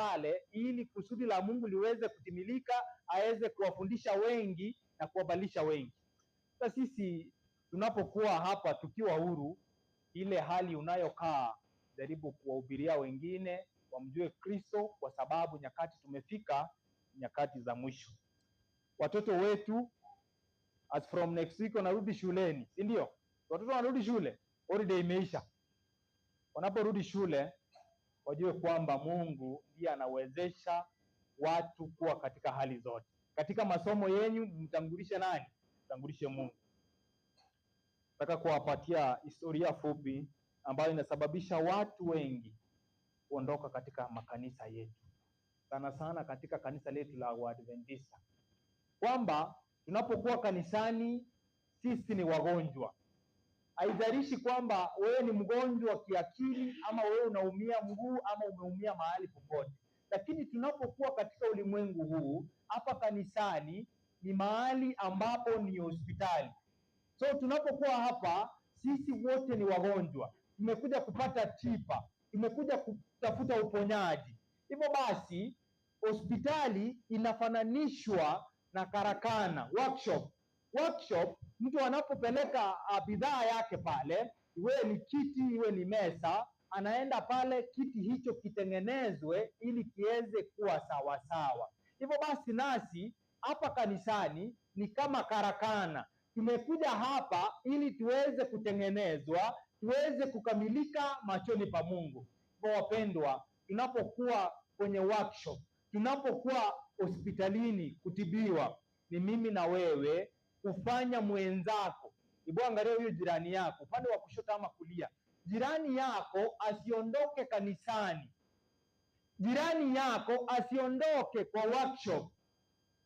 pale ili kusudi la Mungu liweze kutimilika, aweze kuwafundisha wengi na kuwabadilisha wengi. Sasa sisi tunapokuwa hapa tukiwa huru, ile hali unayokaa, jaribu kuwahubiria wengine wamjue Kristo, kwa sababu nyakati tumefika, nyakati za mwisho. Watoto wetu as from next week wanarudi shuleni, si ndio? Watoto wanarudi shule, holiday imeisha. Wanaporudi shule, wajue kwamba Mungu ndiye anawezesha watu kuwa katika hali zote. Katika masomo yenyu mtangulishe nani? Mtangulishe Mungu. Nataka kuwapatia historia fupi ambayo inasababisha watu wengi kuondoka katika makanisa yetu, sana sana katika kanisa letu la Waadventista, kwamba tunapokuwa kanisani sisi ni wagonjwa. Haijalishi kwamba wewe ni mgonjwa kiakili ama wewe unaumia mguu ama umeumia mahali popote, lakini tunapokuwa katika ulimwengu huu, hapa kanisani ni mahali ambapo ni hospitali. So tunapokuwa hapa sisi wote ni wagonjwa, tumekuja kupata tiba, tumekuja kutafuta uponyaji. Hivyo basi hospitali inafananishwa na karakana, workshop. Workshop, mtu anapopeleka bidhaa yake pale, iwe ni kiti iwe ni meza, anaenda pale kiti hicho kitengenezwe ili kiweze kuwa sawa sawa. Hivyo basi nasi hapa kanisani ni kama karakana, tumekuja hapa ili tuweze kutengenezwa, tuweze kukamilika machoni pa Mungu. Kwa wapendwa, tunapokuwa kwenye workshop, tunapokuwa hospitalini kutibiwa, ni mimi na wewe kufanya mwenzako. Hebu angalia huyo jirani yako upande wa kushoto ama kulia, jirani yako asiondoke kanisani, jirani yako asiondoke kwa workshop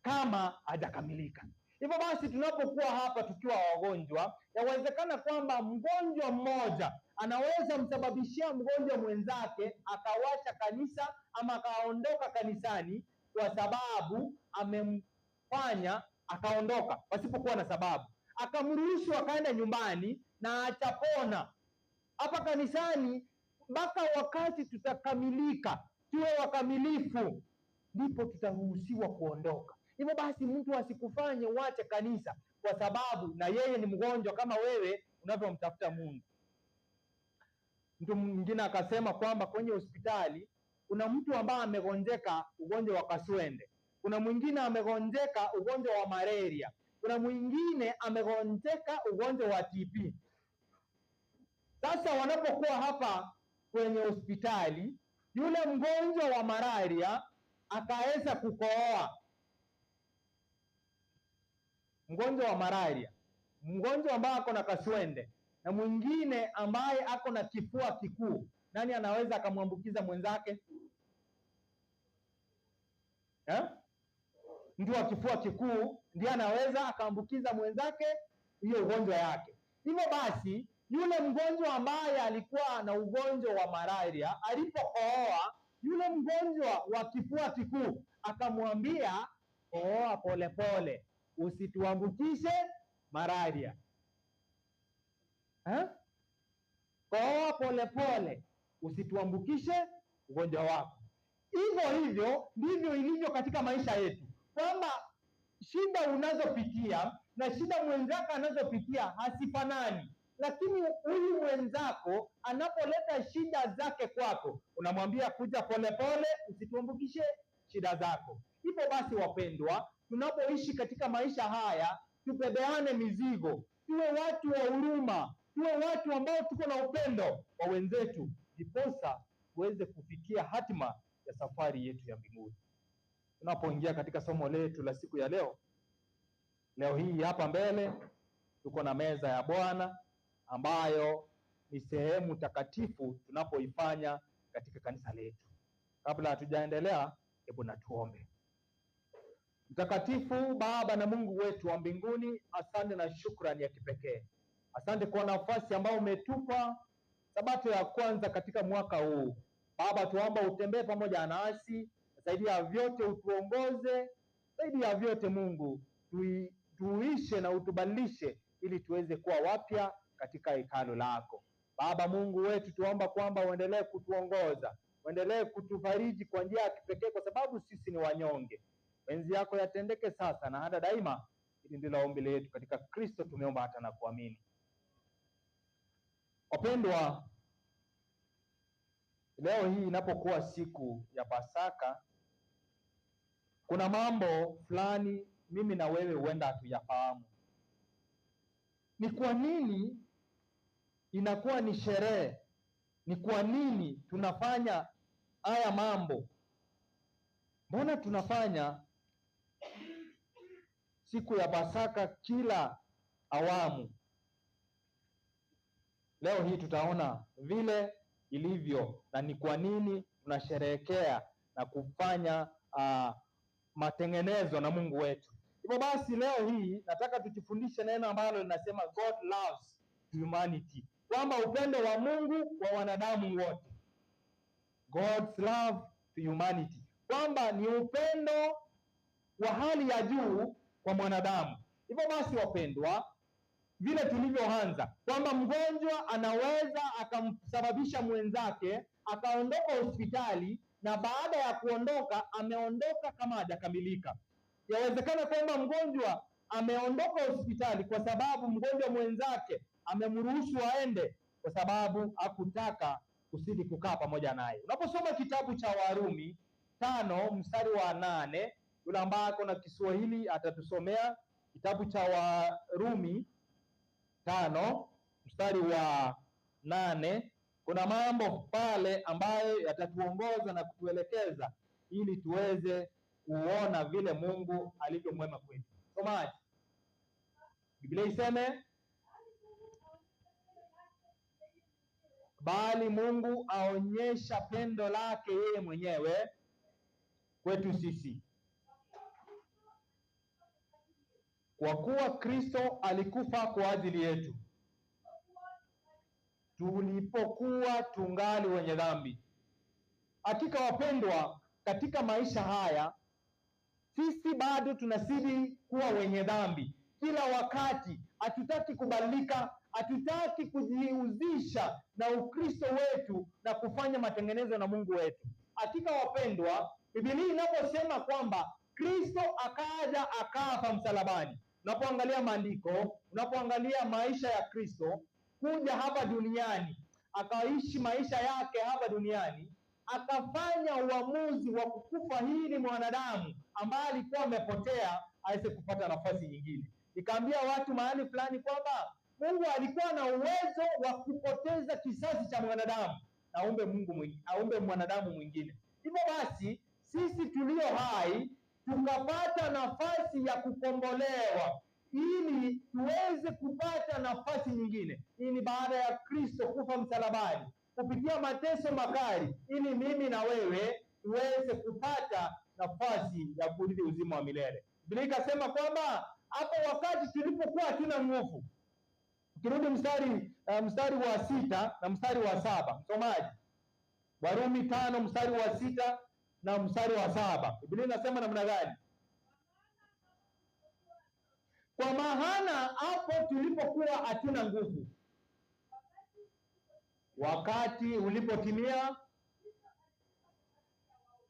kama hajakamilika. Hivyo basi tunapokuwa hapa tukiwa wagonjwa, yawezekana kwamba mgonjwa mmoja anaweza msababishia mgonjwa mwenzake akawasha kanisa ama akaondoka kanisani kwa sababu amemfanya akaondoka pasipokuwa na sababu, akamruhusu akaenda nyumbani na atapona. Hapa kanisani mpaka wakati tutakamilika, tuwe wakamilifu, ndipo tutaruhusiwa kuondoka. Hivyo basi mtu asikufanye uache kanisa kwa sababu na yeye ni mgonjwa kama wewe unavyomtafuta Mungu. Mtu mwingine akasema kwamba kwenye hospitali kuna mtu ambaye amegonjeka ugonjwa wa kaswende, kuna mwingine amegonjeka ugonjwa wa malaria, kuna mwingine amegonjeka ugonjwa wa TB. Sasa wanapokuwa hapa kwenye hospitali, yule mgonjwa wa malaria akaweza kukohoa. Mgonjwa wa malaria, mgonjwa ambaye ako na kaswende na mwingine ambaye ako na kifua kikuu, nani anaweza akamwambukiza mwenzake? Eh? Mtu wa kifua kikuu ndiye anaweza akaambukiza mwenzake hiyo ugonjwa yake. Hivyo basi yule mgonjwa ambaye alikuwa na ugonjwa wa malaria alipokohoa, yule mgonjwa wa kifua kikuu akamwambia, kohoa polepole, usituambukishe malaria. Eh? Kohoa polepole, usituambukishe ugonjwa wako. Hivyo hivyo ndivyo ilivyo katika maisha yetu, kwamba shida unazopitia na shida mwenzako anazopitia hazifanani, lakini huyu mwenzako anapoleta shida zake kwako, unamwambia kuja polepole, usituambukishe shida zako. Hivyo basi wapendwa, tunapoishi katika maisha haya, tubebeane mizigo, tuwe watu wa huruma, tuwe watu ambao tuko na upendo kwa wenzetu, ndiposa tuweze kufikia hatima ya safari yetu ya mbinguni. Tunapoingia katika somo letu la siku ya leo, leo hii hapa mbele tuko na meza ya Bwana ambayo ni sehemu takatifu tunapoifanya katika kanisa letu. Kabla hatujaendelea, hebu na tuombe. Mtakatifu Baba na Mungu wetu wa mbinguni, asante na shukrani ya kipekee. Asante kwa nafasi ambayo umetupa Sabato ya kwanza katika mwaka huu. Baba, tuomba utembee pamoja nasi, zaidi ya vyote utuongoze, zaidi ya vyote Mungu tuishe na utubadilishe ili tuweze kuwa wapya katika hekalu lako. Baba Mungu wetu, tuomba kwamba uendelee kutuongoza, Uendelee kutufariji kwa njia ya kipekee, kwa sababu sisi ni wanyonge. Penzi yako yatendeke sasa na hata daima. Hili ndilo ombi letu katika Kristo tumeomba hata na kuamini. Wapendwa, leo hii inapokuwa siku ya Pasaka, kuna mambo fulani mimi na wewe huenda hatuyafahamu. Ni kwa nini inakuwa ni sherehe? Ni kwa nini tunafanya haya mambo? Mbona tunafanya siku ya Pasaka kila awamu? Leo hii tutaona vile ilivyo na ni kwa nini tunasherehekea na kufanya matengenezo na Mungu wetu. Hivyo basi leo hii nataka tujifundishe neno ambalo linasema God loves humanity, kwamba upendo wa Mungu kwa wanadamu wote. God's love to humanity, kwamba ni upendo wa hali ya juu kwa mwanadamu. Hivyo basi wapendwa, vile tulivyoanza kwamba mgonjwa anaweza akamsababisha mwenzake akaondoka hospitali, na baada ya kuondoka ameondoka kama hajakamilika. Yawezekana kwamba mgonjwa ameondoka hospitali kwa sababu mgonjwa mwenzake amemruhusu aende kwa sababu hakutaka kuzidi kukaa pamoja naye. Unaposoma kitabu cha Warumi 5 mstari wa 8, yule ambaye ako na Kiswahili atatusomea kitabu cha Warumi 5 mstari wa 8. Kuna mambo pale ambayo yatatuongoza na kutuelekeza ili tuweze kuona vile Mungu alivyo mwema kwetu. Somaji, Biblia iseme, bali Mungu aonyesha pendo lake yeye mwenyewe kwetu sisi, kwa kuwa Kristo alikufa kwa ajili yetu tulipokuwa tungali wenye dhambi. Hakika wapendwa, katika maisha haya sisi bado tunazidi kuwa wenye dhambi kila wakati. Hatutaki kubadilika, hatutaki kujihusisha na Ukristo wetu na kufanya matengenezo na Mungu wetu. Hakika wapendwa, Biblia inaposema kwamba Kristo akaja akafa msalabani, unapoangalia maandiko, unapoangalia maisha ya Kristo kuja hapa duniani, akaishi maisha yake hapa duniani, akafanya uamuzi wa kukufa hili mwanadamu ambaye alikuwa amepotea aweze kupata nafasi nyingine. Nikaambia watu mahali fulani kwamba Mungu alikuwa na uwezo wa kupoteza kisasi cha mwanadamu na aumbe Mungu mwingine, aumbe mwanadamu mwingine. Hivyo basi sisi tulio hai tukapata nafasi ya kukombolewa ili tuweze kupata nafasi nyingine. Hii ni baada ya Kristo kufa msalabani kupitia mateso makali, ili mimi na wewe tuweze kupata nafasi ya kurithi uzima wa milele. Biblia ikasema kwamba hapo wakati tulipokuwa hatuna nguvu. Ukirudi mstari wa 6 na mstari wa 7, msomaji, Warumi 5 mstari wa 6 na mstari wa 7, Biblia inasema namna gani? Kwa maana hapo tulipokuwa hatuna nguvu, wakati ulipotimia,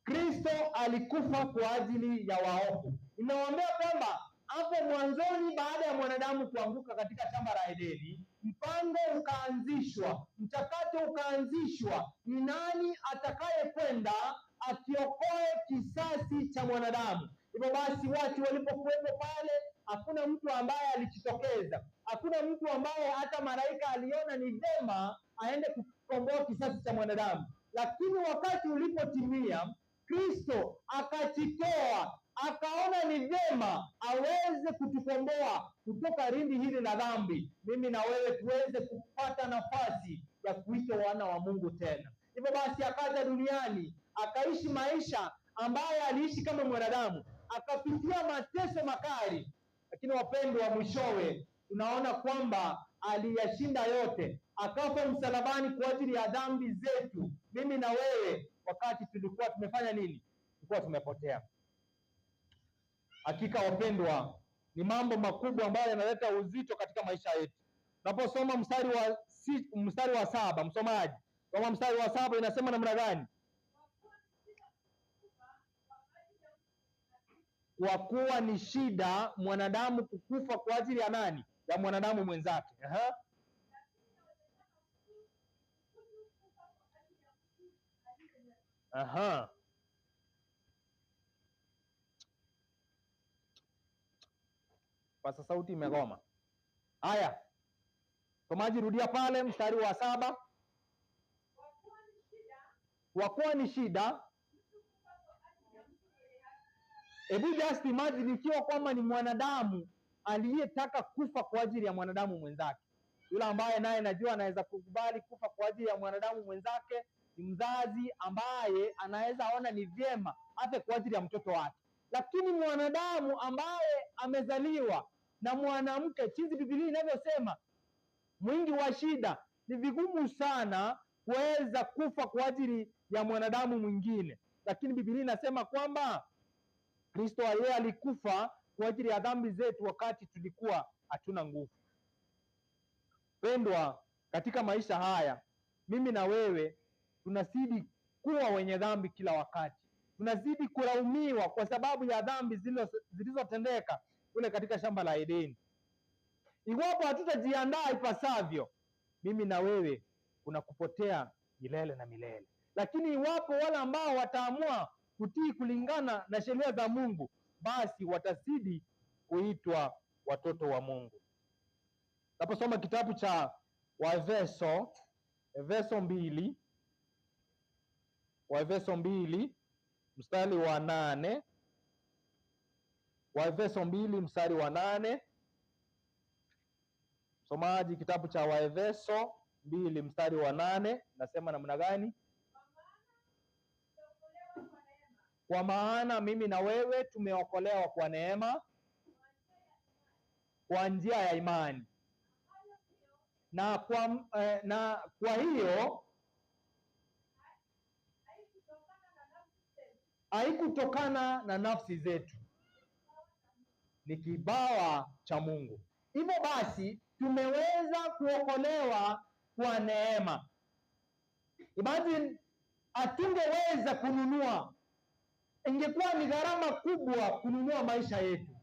Kristo alikufa kwa ajili ya waovu. Inawaambia kwamba hapo mwanzoni, baada ya mwanadamu kuanguka katika shamba la Edeni, mpango ukaanzishwa, mchakato ukaanzishwa, ni nani atakayekwenda akiokoe kisasi cha mwanadamu. Hivyo basi watu walipokuwepo pale, hakuna mtu ambaye alijitokeza, hakuna mtu ambaye hata malaika aliona ni vema aende kukomboa kisasi cha mwanadamu. Lakini wakati ulipotimia, Kristo akajitoa, akaona ni vema aweze kutukomboa kutoka rindi hili la dhambi, mimi na wewe tuweze kupata nafasi ya kuitwa wana wa Mungu tena. Hivyo basi akaja duniani, akaishi maisha ambaye aliishi kama mwanadamu, akapitia mateso makali, lakini wapendwa, mwishowe tunaona kwamba aliyashinda yote, akafa msalabani kwa ajili ya dhambi zetu, mimi na wewe, wakati tulikuwa tumefanya nini? Tulikuwa tumepotea. Hakika wapendwa, ni mambo makubwa ambayo yanaleta uzito katika maisha yetu. Unaposoma mstari wa 7, msomaji, kama mstari wa 7 inasema namna gani? Kwa kuwa ni shida mwanadamu kukufa kwa ajili ya nani? Ya mwanadamu mwenzake. Aha. Aha. Pasa sauti imegoma. Haya, somaji, rudia pale mstari wa 7. Kwa kuwa ni shida. Hebu just imagine ikiwa kwamba ni mwanadamu aliyetaka kufa kwa ajili ya mwanadamu mwenzake. Yule ambaye naye najua anaweza kukubali kufa kwa ajili ya mwanadamu mwenzake ni mzazi ambaye anaweza ona ni vyema afe kwa ajili ya mtoto wake. Lakini mwanadamu ambaye amezaliwa na mwanamke, jinsi Biblia inavyosema, mwingi wa shida, ni vigumu sana kuweza kufa kwa ajili ya mwanadamu mwingine. Lakini Biblia inasema kwamba Kristo yeye alikufa kwa ajili ya dhambi zetu wakati tulikuwa hatuna nguvu. Pendwa, katika maisha haya mimi na wewe tunazidi kuwa wenye dhambi kila wakati. Tunazidi kulaumiwa kwa sababu ya dhambi zilizotendeka kule katika shamba la Edeni. Iwapo hatutajiandaa ipasavyo, mimi na wewe kuna kupotea milele na milele. Lakini iwapo wale ambao wataamua kutii kulingana na sheria za Mungu, basi watazidi kuitwa watoto wa Mungu. Naposoma kitabu cha Waefeso, Efeso 2, Waefeso 2 mstari wa 8, Waefeso 2 mstari wa 8. Msomaji, kitabu cha Waefeso 2 mstari wa 8 nasema namna gani? Kwa maana mimi na wewe tumeokolewa kwa neema, kwa njia ya imani, na kwa hiyo haikutokana na nafsi zetu, ni kibawa cha Mungu. Hivyo basi tumeweza kuokolewa kwa neema. Imagine hatungeweza kununua, ingekuwa ni gharama kubwa kununua maisha yetu,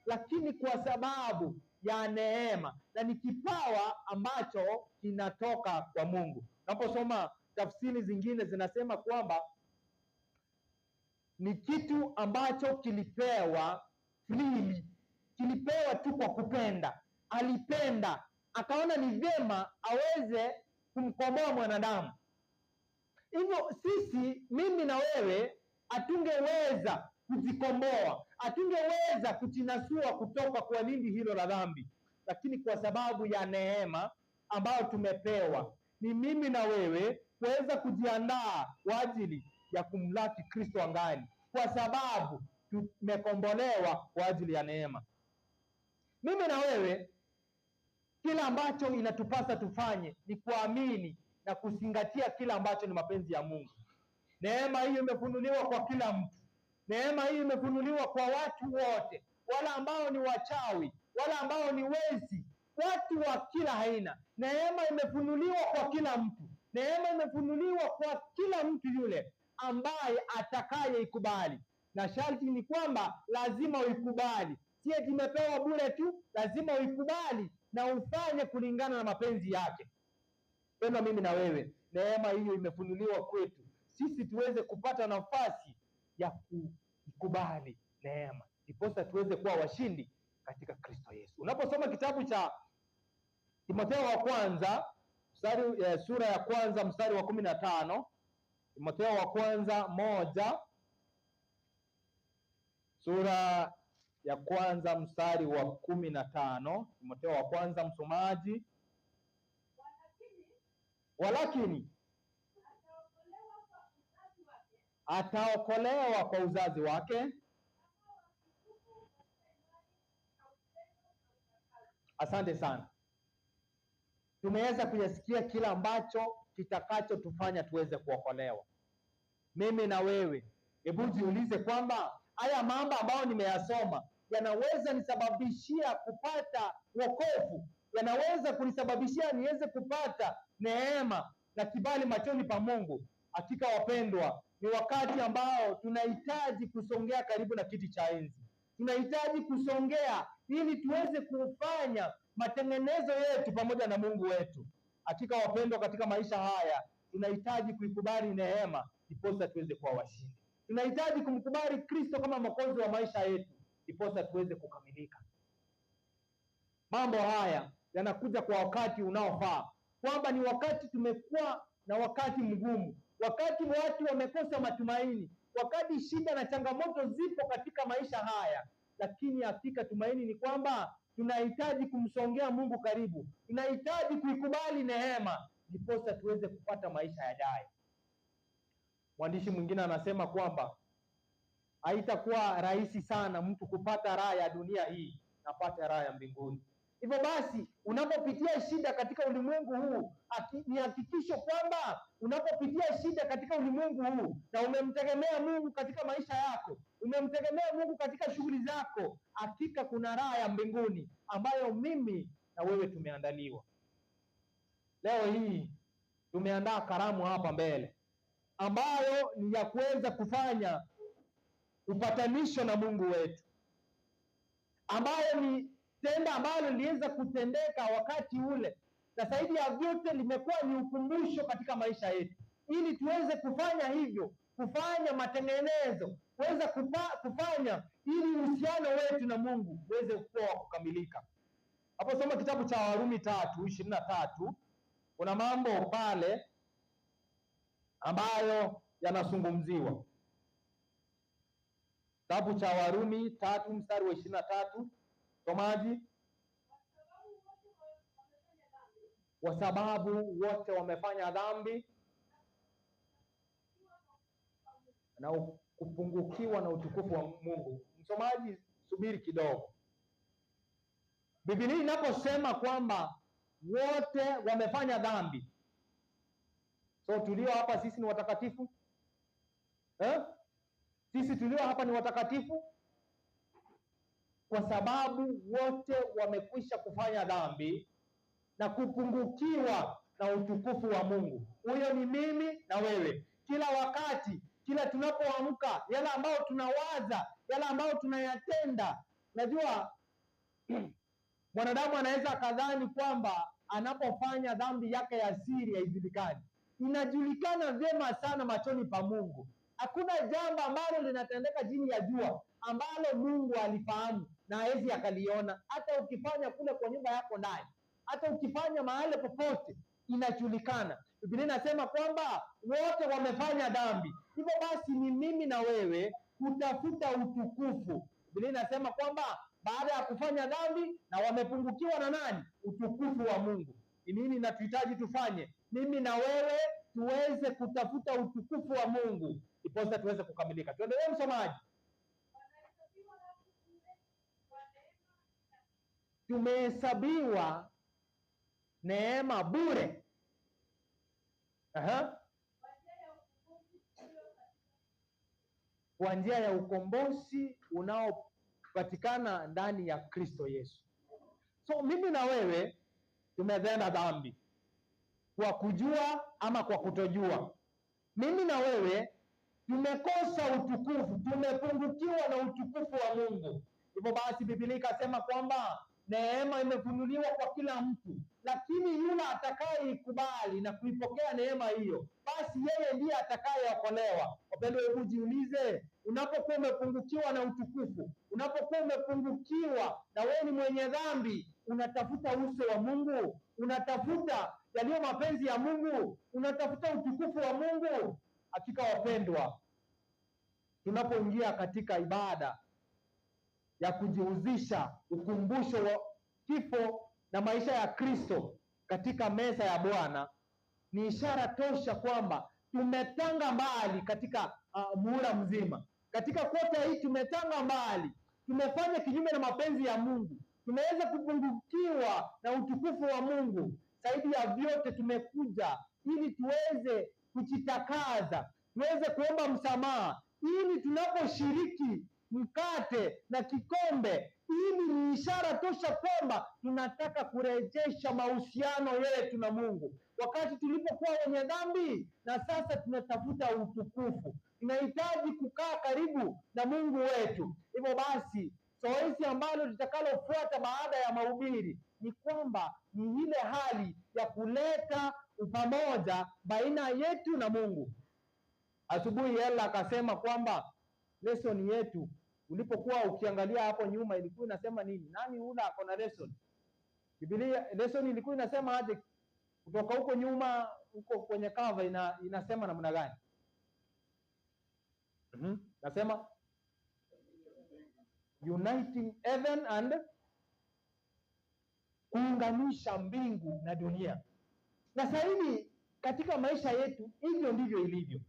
lakini kwa sababu ya neema na ni kipawa ambacho kinatoka kwa Mungu. Unaposoma tafsiri zingine zinasema kwamba ni kitu ambacho kilipewa freely, kilipewa tu kwa kupenda. Alipenda, akaona ni vyema aweze kumkomboa mwanadamu. Hivyo sisi, mimi na wewe, hatungeweza kujikomboa, hatungeweza kujinasua kutoka kwa lindi hilo la dhambi, lakini kwa sababu ya neema ambayo tumepewa, ni mimi na wewe kuweza kujiandaa kwa ajili ya kumlaki Kristo angani, kwa sababu tumekombolewa kwa ajili ya neema. Mimi na wewe, kila ambacho inatupasa tufanye ni kuamini na kuzingatia kila ambacho ni mapenzi ya Mungu. Neema hiyo imefunuliwa kwa kila mtu. Neema hii imefunuliwa kwa watu wote, wala ambao ni wachawi, wala ambao ni wezi, watu wa kila aina. Neema imefunuliwa kwa kila mtu. Neema imefunuliwa kwa kila mtu yule ambaye atakaye ikubali. Na sharti ni kwamba lazima uikubali. Si eti imepewa bure tu, lazima uikubali na ufanye kulingana na mapenzi yake. Penda mimi na wewe, neema hiyo imefunuliwa kwetu sisi tuweze kupata nafasi ya kukubali neema, ndiposa tuweze kuwa washindi katika Kristo Yesu. Unaposoma kitabu cha Timotheo wa kwanza mstari, sura ya kwanza mstari wa 15, Timotheo wa kwanza 1 sura ya kwanza mstari wa 15, Timotheo wa kwanza, msomaji. Walakini ataokolewa kwa uzazi wake. Asante sana. Tumeweza kuyasikia kila ambacho kitakachotufanya tuweze kuokolewa. Mimi na wewe, hebu jiulize kwamba haya mambo ambayo nimeyasoma yanaweza nisababishia kupata wokovu, yanaweza kunisababishia niweze kupata neema na kibali machoni pa Mungu. Hakika wapendwa, ni wakati ambao tunahitaji kusongea karibu na kiti cha enzi. Tunahitaji kusongea ili tuweze kufanya matengenezo yetu pamoja na Mungu wetu. Hakika wapendwa, katika maisha haya tunahitaji kuikubali neema ndiposa tuweze kuwa washindi. Tunahitaji kumkubali Kristo kama Mwokozi wa maisha yetu ndiposa tuweze kukamilika. Mambo haya yanakuja kwa wakati unaofaa, kwamba ni wakati tumekuwa na wakati mgumu, wakati watu wamekosa matumaini, wakati shida na changamoto zipo katika maisha haya, lakini hakika tumaini ni kwamba tunahitaji kumsongea Mungu karibu, tunahitaji kuikubali neema ndiposa tuweze kupata maisha yajayo. Mwandishi mwingine anasema kwamba haitakuwa rahisi sana mtu kupata raha ya dunia hii na apate raha ya mbinguni. Hivyo basi, unapopitia shida katika ulimwengu huu, ni hakikisho kwamba unapopitia shida katika ulimwengu huu na umemtegemea Mungu katika maisha yako, umemtegemea Mungu katika shughuli zako, hakika kuna raha ya mbinguni ambayo mimi na wewe tumeandaliwa. Leo hii tumeandaa karamu hapa mbele ambayo ni ya kuweza kufanya upatanisho na Mungu wetu, ambayo ni tendo ambalo liliweza kutendeka wakati ule, na zaidi ya vyote limekuwa ni ukumbusho katika maisha yetu, ili tuweze kufanya hivyo, kufanya matengenezo, kuweza kufanya ili uhusiano wetu na Mungu uweze kuwa wa kukamilika. Hapo soma kitabu cha Warumi 3:23, kuna mambo pale ambayo yanazungumziwa. Kitabu cha Warumi 3 mstari wa 23, somaji. Kwa sababu wote wamefanya dhambi na kupungukiwa na utukufu wa Mungu. Msomaji, subiri kidogo. Biblia inaposema kwamba wote wamefanya dhambi, so tulio hapa sisi ni watakatifu? Sisi tulio hapa ni watakatifu? Kwa sababu wote wamekwisha kufanya dhambi na kupungukiwa na utukufu wa Mungu. Huyo ni mimi na wewe. Kila wakati, kila tunapoamka, yale ambayo tunawaza, yale ambayo tunayatenda. Najua mwanadamu anaweza akadhani kwamba anapofanya dhambi yake ya siri haijulikani. Inajulikana vyema sana machoni pa Mungu. Hakuna jambo ambalo linatendeka chini ya jua ambalo Mungu alifahamu na hawezi akaliona. Hata ukifanya kule kwa nyumba yako ndani, hata ukifanya mahali popote, inajulikana. Biblia inasema kwamba wote wamefanya dhambi. Hivyo basi ni mimi na wewe kutafuta utukufu. Biblia inasema kwamba baada ya kufanya dhambi na wamepungukiwa na nani? Utukufu wa Mungu. Ni nini natuhitaji tufanye? Mimi na wewe tuweze kutafuta utukufu wa Mungu ndiposa tuweze kukamilika. Tuendelee msomaji. Tumehesabiwa neema bure. Aha. Kwa njia ya ukombozi unaopatikana ndani ya Kristo Yesu. So mimi na wewe tumetenda dhambi kwa kujua ama kwa kutojua. Mimi na wewe tumekosa utukufu, tumepungukiwa na utukufu wa Mungu. Hivyo basi Biblia ikasema kwamba neema imefunuliwa kwa kila mtu, lakini yule atakayeikubali na kuipokea neema hiyo, basi yeye ndiye atakayeokolewa. Wapendwa, hebu jiulize, unapokuwa umepungukiwa na utukufu, unapokuwa umepungukiwa na wewe ni mwenye dhambi, unatafuta uso wa Mungu, unatafuta yaliyo mapenzi ya Mungu, unatafuta utukufu wa Mungu. Hakika wapendwa, tunapoingia katika ibada ya kujihusisha ukumbusho wa kifo na maisha ya Kristo katika meza ya Bwana, ni ishara tosha kwamba tumetanga mbali katika muhula mzima. Katika kota hii tumetanga mbali, tumefanya kinyume na mapenzi ya Mungu, tumeweza kupungukiwa na utukufu wa Mungu. Zaidi ya vyote tumekuja ili tuweze kujitakaza, tuweze kuomba msamaha, ili tunaposhiriki mkate na kikombe, ili ni ishara tosha kwamba tunataka kurejesha mahusiano yetu na Mungu. Wakati tulipokuwa wenye dhambi, na sasa tunatafuta utukufu, tunahitaji kukaa karibu na Mungu wetu. Hivyo basi Zoezi ambalo litakalofuata baada ya mahubiri ni kwamba ni ile hali ya kuleta upamoja baina yetu na Mungu. Asubuhi Ella akasema kwamba lesson yetu, ulipokuwa ukiangalia hapo nyuma, ilikuwa inasema nini? Nani hula ako na lesson? Biblia lesson ilikuwa inasema aje? Kutoka huko nyuma huko kwenye cover inasema namna gani? Nasema uniting heaven and kuunganisha mbingu na dunia. Na sasa hivi katika maisha yetu hivyo ndivyo ilivyo.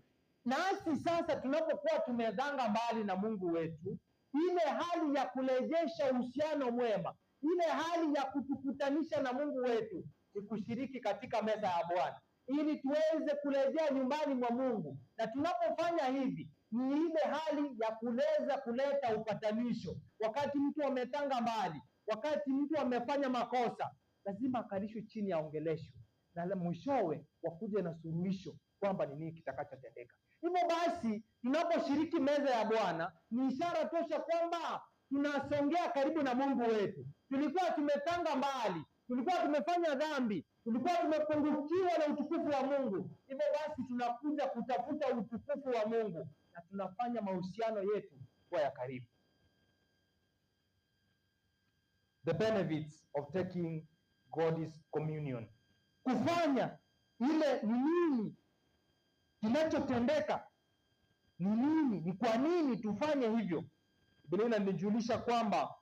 Nasi sasa tunapokuwa tumedhanga mbali na Mungu wetu, ile hali ya kurejesha uhusiano mwema, ile hali ya kutukutanisha na Mungu wetu ni kushiriki katika meza ya Bwana ili tuweze kurejea nyumbani mwa Mungu. Na tunapofanya hivi ni ile hali ya kuweza kuleta upatanisho. Wakati mtu ametanga mbali, wakati mtu amefanya makosa, lazima akalishwe chini, aongeleshwe, na mwishowe wakuje na suluhisho kwamba ni nini kitakachotendeka. Hivyo basi tunaposhiriki meza ya Bwana ni ishara tosha kwamba tunasongea karibu na Mungu wetu. Tulikuwa tumetanga mbali, tulikuwa tumefanya dhambi, tulikuwa tumepungukiwa na utukufu wa Mungu. Hivyo basi tunakuja kutafuta utukufu wa Mungu na tunafanya mahusiano yetu kuwa ya karibu. The benefits of taking God's communion. Kufanya ile ni nini kinachotendeka? Ni nini? Ni kwa nini tufanye hivyo? Biblia inanijulisha kwamba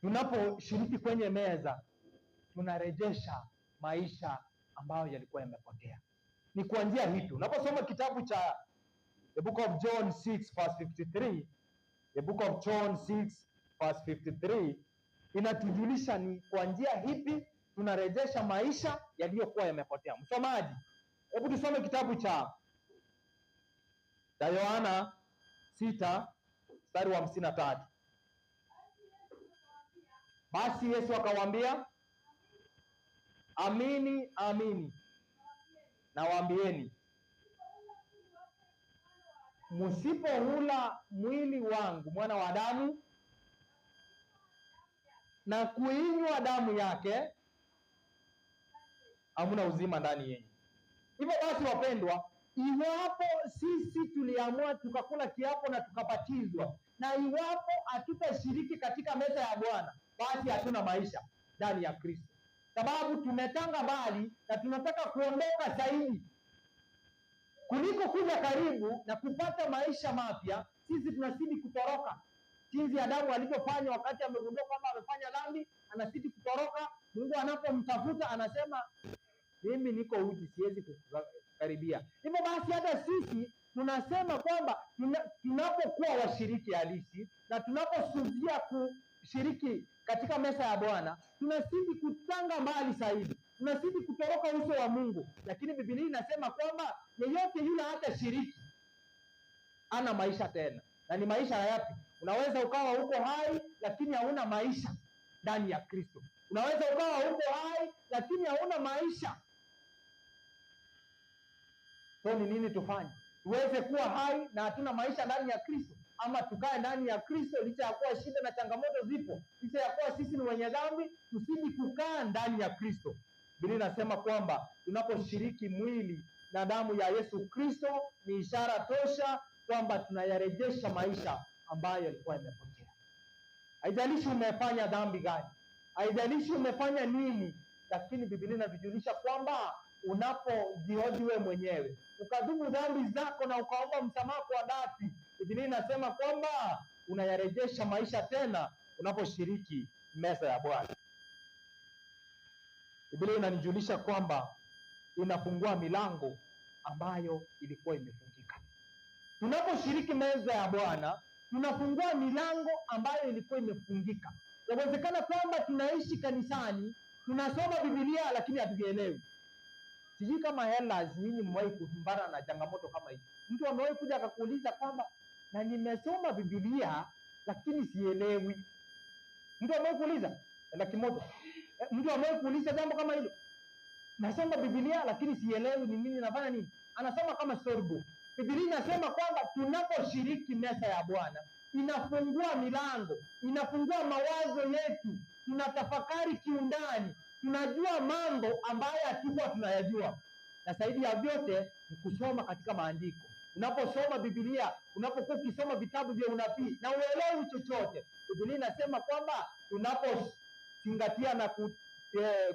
tunaposhiriki kwenye meza tunarejesha maisha ambayo yalikuwa yamepotea. Ni kwa njia hii. Unaposoma kitabu cha The Book of John 6 verse 53, The Book of John 6 verse 53 inatujulisha ni kwa njia hipi tunarejesha maisha yaliyokuwa yamepotea. Msomaji, hebu tusome kitabu cha Yohana 6 mstari wa 53. Basi Yesu akawaambia, amini amini nawaambieni, msipohula mwili wangu mwana wa Adamu na kuinywa damu yake, hamna uzima ndani yenu. Hivyo basi wapendwa, iwapo sisi tuliamua tukakula kiapo na tukabatizwa, na iwapo hatutashiriki katika meza ya Bwana, basi hatuna maisha ndani ya Kristo, sababu tumetanga mbali na tunataka kuondoka zaidi kuliko kuja karibu na kupata maisha mapya. Sisi tunazidi kutoroka, jinsi Adamu alivyofanya wakati amegundua kwamba amefanya dhambi, anazidi kutoroka. Mungu anapomtafuta anasema mimi niko uchi, siwezi kukaribia. Hivyo basi hata sisi tunasema kwamba tunapokuwa washiriki halisi na tunaposudia kushiriki katika meza ya Bwana, tunazidi kutanga mbali zaidi, tunazidi kutoroka uso wa Mungu. Lakini Biblia inasema kwamba yeyote yule hata shiriki ana maisha tena. Na ni maisha yapi? Unaweza ukawa uko hai lakini hauna maisha ndani ya Kristo. Unaweza ukawa uko hai lakini hauna maisha. So ni nini tufanye? Tuweze kuwa hai na hatuna maisha ndani ya Kristo, ama tukae ndani ya Kristo licha ya kuwa shida na changamoto zipo, licha ya kuwa sisi ni wenye dhambi, tusidi kukaa ndani ya Kristo. Biblia inasema kwamba tunaposhiriki mwili na damu ya Yesu Kristo ni ishara tosha kwamba tunayarejesha maisha ambayo yalikuwa yamepotea. Haijalishi umefanya dhambi gani, haijalishi umefanya nini, lakini Biblia inatujulisha kwamba unapojioji wewe mwenyewe ukadhubu dhambi zako na ukaomba msamaha kwa dhati, Biblia inasema kwamba unayarejesha maisha tena unaposhiriki meza ya Bwana. Biblia inanijulisha kwamba inafungua milango ambayo ilikuwa imefungika. Tunaposhiriki meza ya Bwana tunafungua milango ambayo ilikuwa imefungika. Yawezekana kwamba tunaishi kanisani, tunasoma Biblia lakini hatuielewi. Sijui kama Hellas nyinyi mmewahi kukumbana na changamoto kama hii. Mtu amewahi kuja akakuuliza kwamba na nimesoma Biblia lakini sielewi. Mtu amewahi kuuliza? Laki moto. Mtu amewahi kuuliza jambo kama hilo? Nasoma Biblia lakini sielewi ni nini nafanya nini. Anasoma kama storybook. Biblia inasema kwamba tunaposhiriki meza ya Bwana inafungua milango, inafungua mawazo yetu, tunatafakari kiundani, tunajua mambo ambayo hatukuwa tunayajua. Na zaidi ya vyote ni kusoma katika maandiko. Unaposoma Biblia, unapokuwa ukisoma vitabu vya unabii na uelewi chochote, Biblia inasema kwamba tunapozingatia na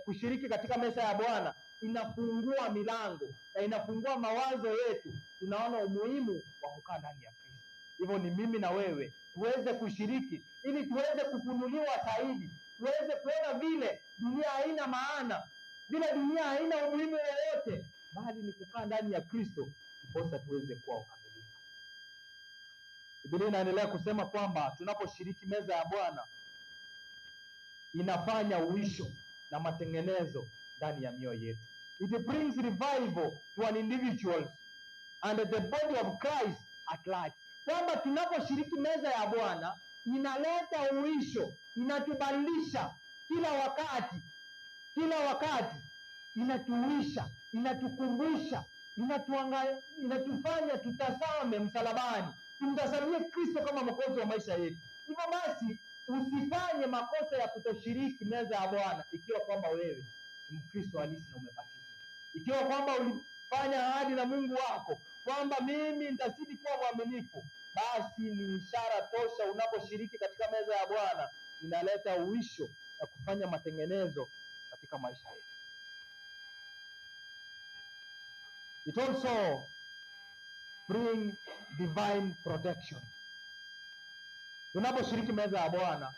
kushiriki katika meza ya Bwana, inafungua milango na inafungua mawazo yetu, tunaona umuhimu wa kukaa ndani ya Kristo. Hivyo ni mimi na wewe tuweze kushiriki ili tuweze kufunuliwa zaidi, tuweze kuona vile dunia haina maana, vile dunia haina umuhimu wowote, bali ni kukaa ndani ya Kristo ndiposa tuweze kuwa wakamilifu. Biblia inaendelea kusema kwamba tunaposhiriki meza ya Bwana inafanya uisho na matengenezo ndani ya mioyo yetu. It brings revival to an individuals and the body of Christ at large. Kwamba tunaposhiriki meza ya Bwana inaleta uisho, inatubadilisha kila wakati, kila wakati inatuisha, inatukumbusha, inatufanya tutazame msalabani, tumtazamie Kristo kama mwokozi wa maisha yetu. Hivyo basi usifanye makosa ya kutoshiriki meza ya Bwana ikiwa kwamba wewe ni Mkristo halisi na umebatizwa, ikiwa kwamba ulifanya ahadi na Mungu wako kwamba mimi nitazidi kuwa mwaminifu, basi ni ishara tosha unaposhiriki katika meza ya Bwana inaleta uisho na kufanya matengenezo katika maisha yetu. It also bring divine protection. Tunaposhiriki meza ya Bwana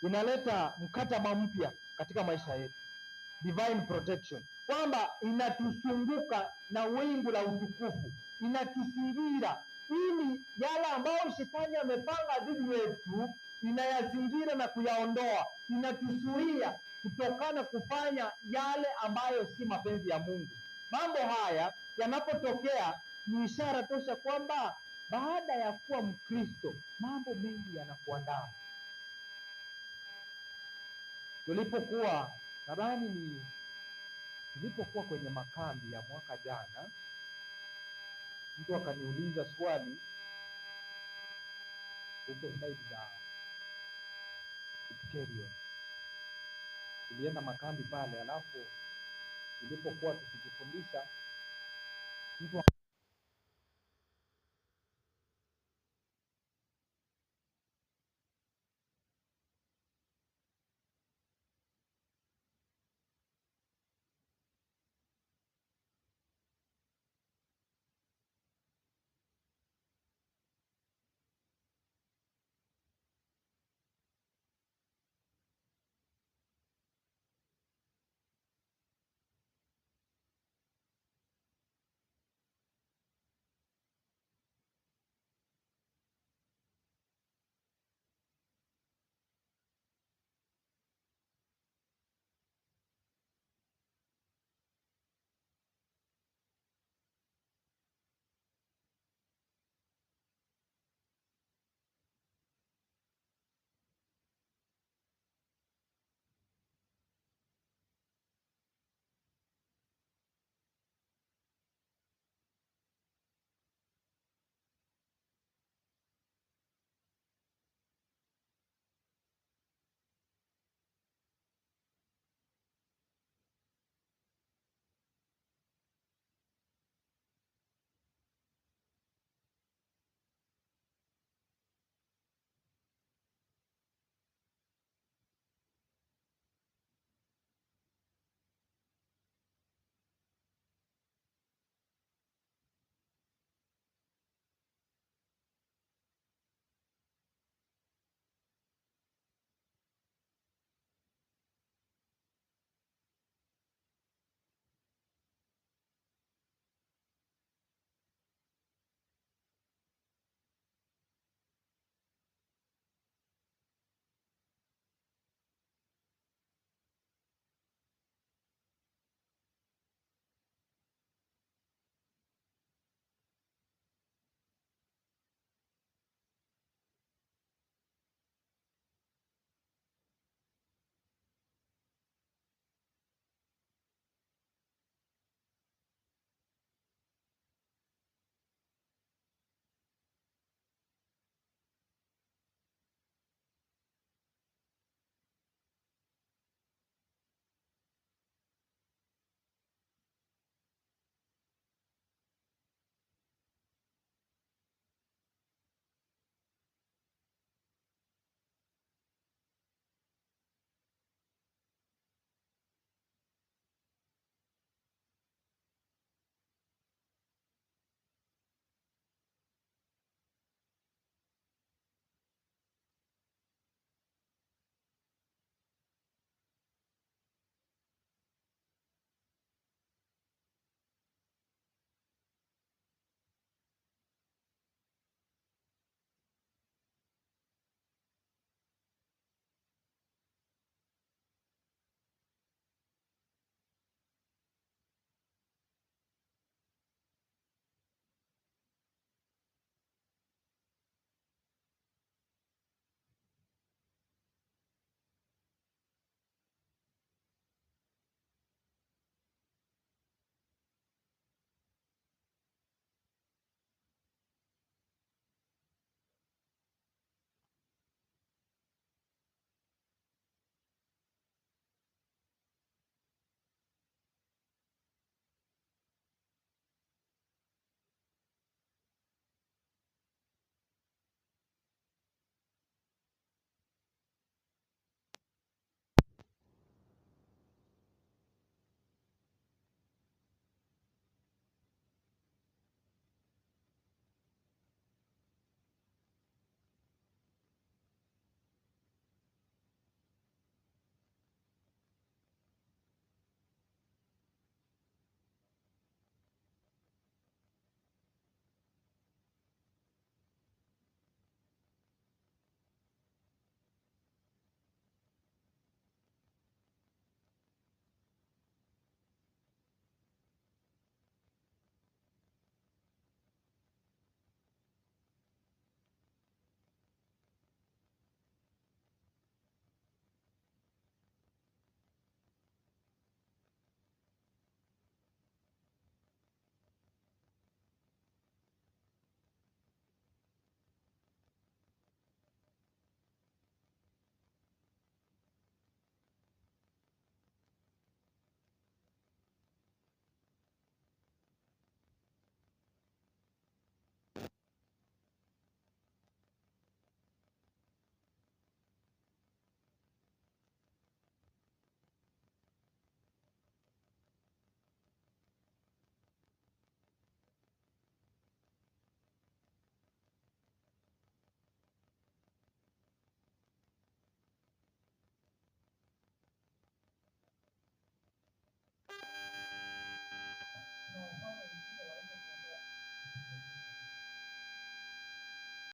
inaleta mkataba mpya katika maisha yetu, divine protection, kwamba inatuzunguka na wingu la utukufu, inatuzingira ili yale ambayo shetani amepanga dhidi yetu inayazingira na kuyaondoa, inatuzuia kutokana kufanya yale ambayo si mapenzi ya Mungu. Mambo haya yanapotokea ni ishara tosha kwamba baada ya kuwa Mkristo mambo mengi yanakuandaa. Tulipokuwa nadhani ni tulipokuwa kwenye makambi ya mwaka jana, mtu akaniuliza swali huko side za Kipkerion. Tulienda makambi pale, alafu tulipokuwa tukijifundisha mtu